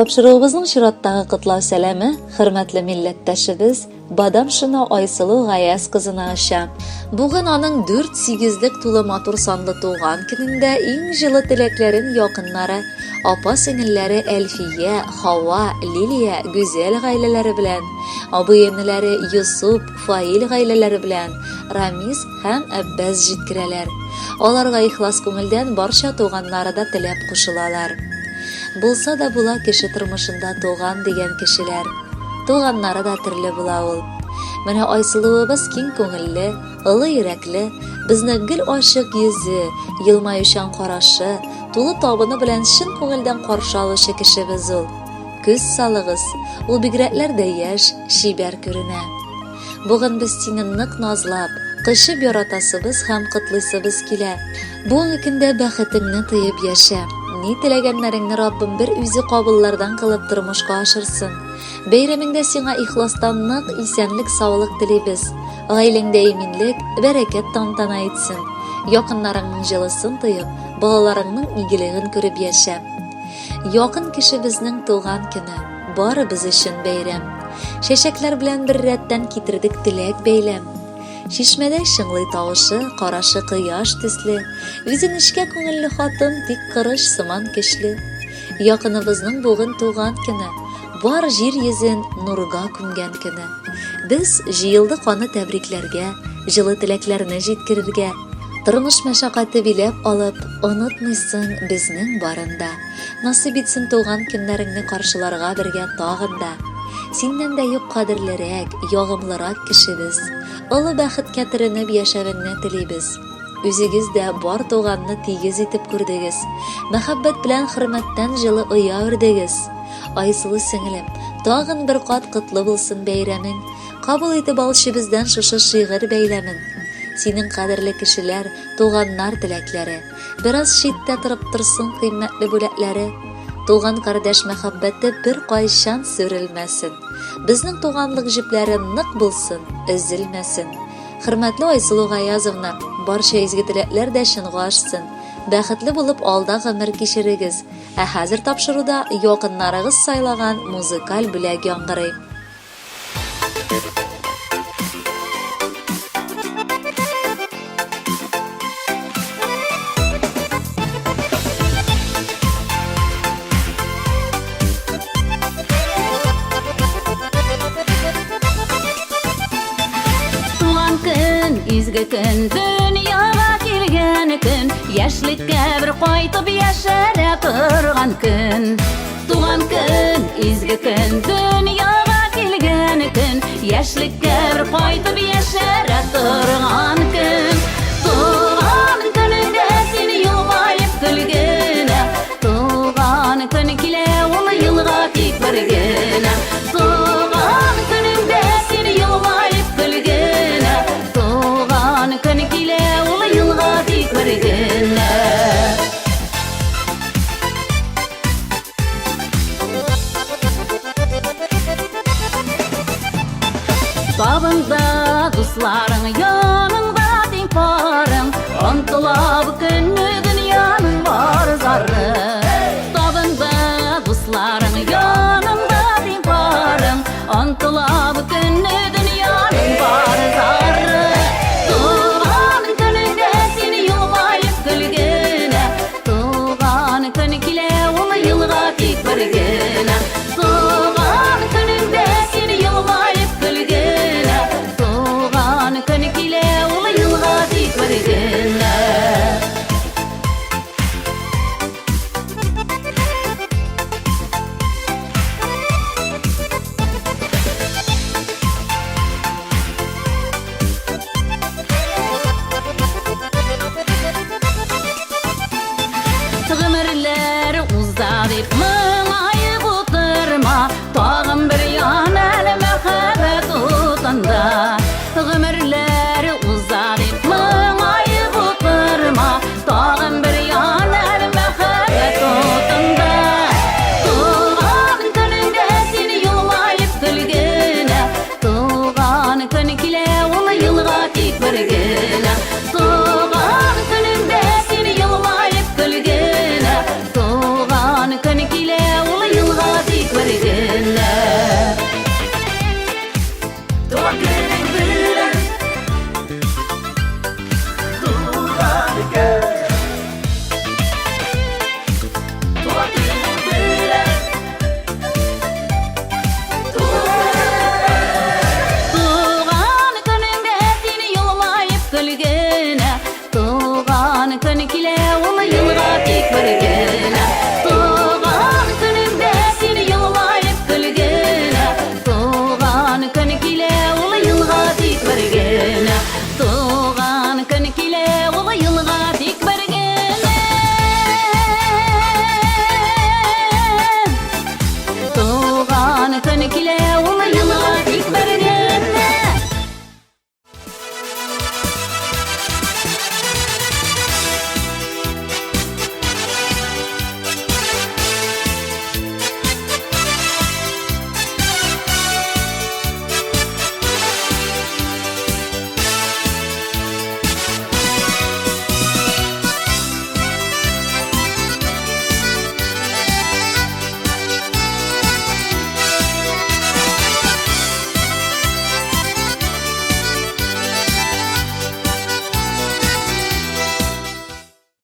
Тапшыруыбызның чираттагы котлау сәламе хөрмәтле милләттәшебез Бадамшина Айсылу Гаяз кызына оча. Бүген аның дүрт сигезлек тулы матур санлы туган көнендә иң җылы теләкләрен якыннары, апа-сеңелләре Әлфия, Хава, Лилия, Гүзәл гаиләләре белән, абый-энеләре Йосып, Фаил гаиләләре белән, Рамис һәм Әббәс җиткерәләр. Аларга ихлас күңелдән барча туганнары да теләп кушылалар. Булса да була кеше тормышында туган дигән кешеләр. Туганнары да төрле була ул. Менә Айсылуыбыз киң күңелле, олы йөрәкле, безне гел ачык йөзе, елмаючан карашы, тулы табыны белән чын күңелдән каршы алучы кешебез ул. Күз салыгыз, ул бигрәкләр дә яшь, чибәр күренә. Бүген без сине нык назлап, кочып яратасыбыз һәм котлыйсыбыз килә. Бүгенге көндә бәхетеңне тоеп яшә. Ни теләгәннәреңне Раббым бер үзе кабуллардан кылып тормышка ашырсын. Бәйрәмеңдә сиңа ихластан нык исәнлек-саулык телибез. Гаиләңдә иминлек, бәрәкәт тантана итсен. Якыннарыңның җылысын тоеп, балаларыңның игелеген күреп яшә. Якын кешебезнең туган көне, барыбыз өчен бәйрәм. Чәчәкләр белән бер рәттән китердек теләк бәйләм. Чишмәдә чыңлый тавышы, карашы кояш төсле. Үзе нечкә күңелле хатын, тик корыч сыман көчле. Якыныбызның бүген туган көне, бар җир йөзен нурга күмгән көне. Без җыелдык аны тәбрикләргә, җылы теләкләрне җиткерергә. Тормыш мәшәкате биләп алып, онытмыйсың безнең барын да. Насыйп итсен туган көннәреңне каршыларга бергә тагын да. Синнән дә юк кадерлерәк, ягымлырак кешебез. Олы бәхеткә төренеп яшәвеңне телибез. Үзегез дә бар туганны тигез итеп күрдегез. Мәхәббәт белән хөрмәттән җылы оя үрдегез. Айсылу сеңелем, тагын бер кат котлы булсын бәйрәмең. Кабул итеп алчы бездән шушы шигырь бәйләмен. Синең кадерле кешеләр, туганнар теләкләре. Бераз читтә торып торсын кыйммәтле бүләкләре. Туган кардәш мәхәббәте беркайчан сүрелмәсен. Безнең туганлык җепләре нык булсын, өзелмәсен. Хөрмәтле Айсылу Гаязовна, барча изге теләкләр дә чынга ашсын. Бәхетле булып алда гомер кичерегез. Ә хәзер тапшыруда якыннарыгыз сайлаган музыкаль бүләк яңгырый. Туган көн, изге көн, дөньяга килгән көн, яшьлеккә бер кайтып яшәрә торган көн. Туган көн, изге көн, дөньяга килгән көн, яшьлеккә бер кайтып яшәрә торган көн. Туган көнеңдә син елмаеп көлгенә, Туган көн килә ул елга тик бер генә. Туган көнеңдә син елмаеп көлгенә. Туган көн килә ул елга тик бер генә. Табында бер генә.